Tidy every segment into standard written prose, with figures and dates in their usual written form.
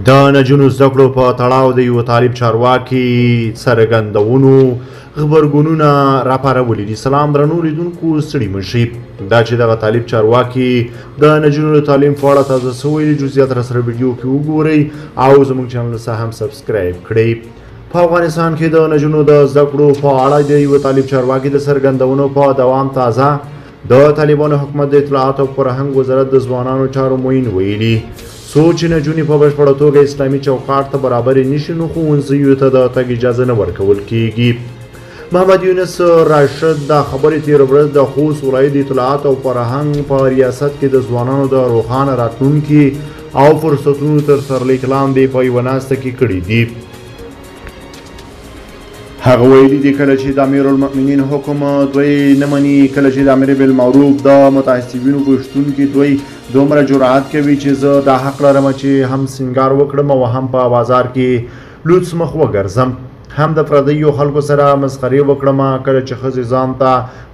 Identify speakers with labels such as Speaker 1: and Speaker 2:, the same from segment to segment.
Speaker 1: د نجونو زده کړو په تړاو د یو طالب چارواکي څرګندونو غبرګونونه راپارولي دي. سلام درنو لیدونکو، ستړي مه شئ. دا چې دغه طالب چارواکي د نجونو د تعلیم په اړه تازه څه ویلي، جزئیات راسره ویډیو کې وګورئ او زموږ چینل سره هم subscribe کړئ. په افغانستان کې د نجونو د زده کړو په اړه د یو طالب چارواکي د څرګندونو په دوام تازه د طالبانو حکومت د اطلاعات او فرهنګ وزارت د ځوانانو چارو معین ویلي، څو چې نجونې په بشپړه توګه اسلامي چوکاټ ته برابرې نشي نو ښوونځیو ته د تګ اجازه نه ورکول کیږي. محمد یونس راشد دا خبرې تېره ورځ د خوست ولایت د اطلاعات او فرهنګ په ریاست کې د ځوانانو د روښانه راتلونکي او فرصتونو تر سرلیک لاندې په یوه ناسته کې کړې دي. هغه ویلي دي، کله چې د امیرالمؤمنین حکم دوی نه مني، کله چې د امر بالمعروف د متعصبینو په شتون کې دوی دومره جرأت کوي چې زه دا حق لرم چې هم سینګار وکړم او هم په بازار کې لوڅ مخ وګرځم، هم د پردیو خلکو سره مسخرې وکړم. کله چې ښځې ځان ته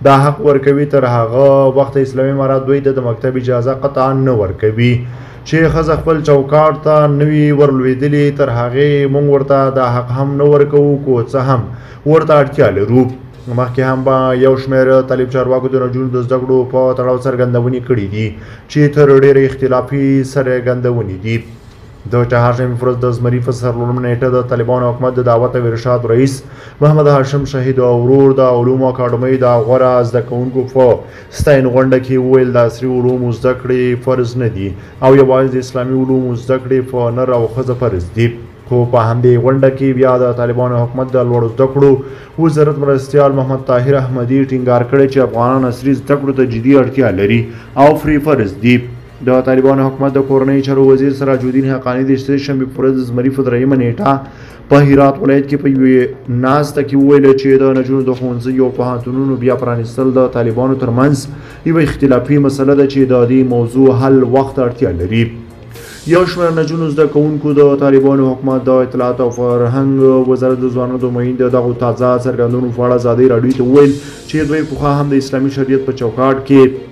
Speaker 1: دا حق ورکوي، تر هغه وخته اسلامي امارت دوی ته د مکتب اجازه قطعا نه ورکوي. چې ښځه خپل چوکاټ ته نه وي ورلوېدلې، تر هغې موږ ورته دا حق هم نه ورکوو، که څه هم ورته اړتیا لرو. مخکې هم به یو شمېر طالب چارواکو د نجونو د زده کړو په تړاو څرګندونې کړې دي چې تر ډېره اختلافي څرګندونې دي. د چهارشنبې په ورځ د زمري په څلورمه نېټه د طالبانو حکومت د دعوت او ارشاد رئیس محمد هاشم شهید ورور د علومو اکاډمۍ د غوره زده کوونکو په ستاینغونډه کې وویل، د عصري علومو زده کړې فرض نه دي او یوازې د اسلامي علومو زده کړې په نر او ښځه فرض دي. خو په همدې غونډه کې بیا د طالبانو حکومت د لوړو زده کړو وزارت مرستیال محمد طاهر احمدي ټینګار کړی چې افغانان عصري زده کړو ته جدي اړتیا لري او پرې فرض دي. د طالبانو حکومت د کورنیو چارو وزیر سراج الدین حقاني د سې شنبې په ورځ د زمري په درېیمه نېټه په هرات ولایت کې په یوې ناسته کې وویل چې د نجونو د ښوونځیو او پوهنتونونو بیا پرانیستل د طالبانو ترمنځ یوه اختلافي مسله ده چې د دې موضوع حل وخت اړتیا لري. یو شمېر نجونو زده کوونکو د طالبانو حکومت د اطلاعات او فرهنګ وزارت د ځوانانو د معین د دغو تازه څرګندونو په اړه ازادي راډیو ته وویل چې دوی پخوا هم د اسلامي شریعت په چوکاټ کې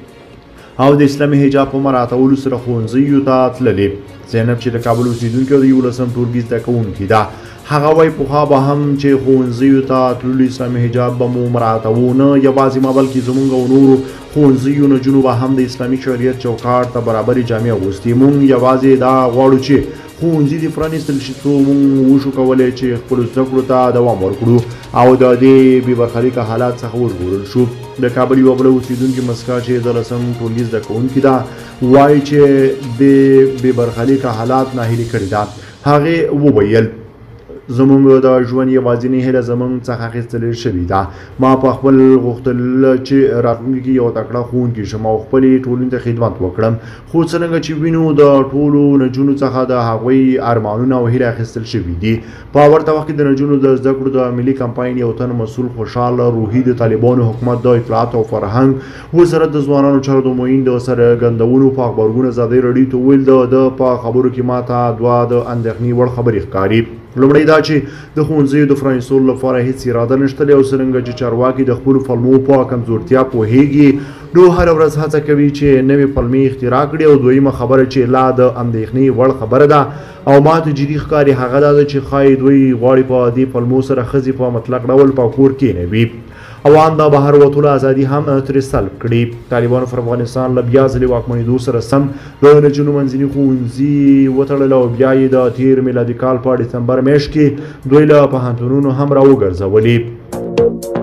Speaker 1: او د اسلامي حجاب په مراعاتولو سره ښوونځیو ته تللې. زینب چې د کابل اوسېدونکې او د یولسم ټولګي زده کوونکې ده، هغه وایي، پخوا به هم چې ښوونځیو ته تللو اسلامي حجاب به مو مراعاتوو، نه یوازې ما بلکې زموږ او نورو ښوونځیو نجونو به هم د اسلامي شریعت چوکاټ ته برابرې جامې اغوستې. موږ یوازې دا غواړو چې ښوونځي دې پرانیستل شي څو موږ وشو کولی چې خپلو زده کړو ته دوام ورکړو او د دې بې برخلیکه حالات څخه وژغورل شو. د کابل یوه بله اوسېدونکې مسکا چې د لسم ټولګي زده کوونکې ده وایي چې دې بې برخلیکه حالات ناهیلې کړې ده. هغې وویل، زموږ د ژوند یوازینۍ هیله زموږ څخه اخیستل شوې ده. ما په خپل غوښتل چې راتلونکي کې یو تکړه ښوونکی شم او خپلې ټولنې ته خدمت وکړم، خو څرنګه چې وینو د ټولو نجونو څخه د هغوی ارمانونه او هیله اخیستل شوي دي. په ورته وخت کې د نجونو د زده کړو د ملي کمپاین یو تن مسؤل خوشحال روحي د طالبانو حکومت د اطلاعات او فرهنګ وزارت د ځوانانو چارو د معین د څرګندونو په غبرګون ازادي راډیو ته وویل، د ده په خبرو کې ماته دوه د اندېښنې وړ خبرې ښکاري. لومړی دا چې د ښوونځیو د پرانیستلو لپاره هیڅ اراده نشته او څرنګه چې چارواکي د خپلو پلمو په کمزورتیا پوهیږي نو هره ورځ هڅه کوي چې نوې پلمې اختراع کړي. او دویمه خبره چې لا د اندېښنې وړ خبره ده او ماته جدي ښکاري هغه دا ده چې ښایي دوی غواړي په دې پلمو سره ښځې په مطلق ډول په کور کېنوي او ان د بهر وتلو ازادي هم ترې سلب کړي. طالبانو پر افغانستان له بیا ځلې واکمنېدو سره سم د نجونو منځني ښوونځي وتړل او بیا یې د تېر میلادي کال په ډسمبر میاشت کې دوی له پوهنتونونو هم راوګرځولې.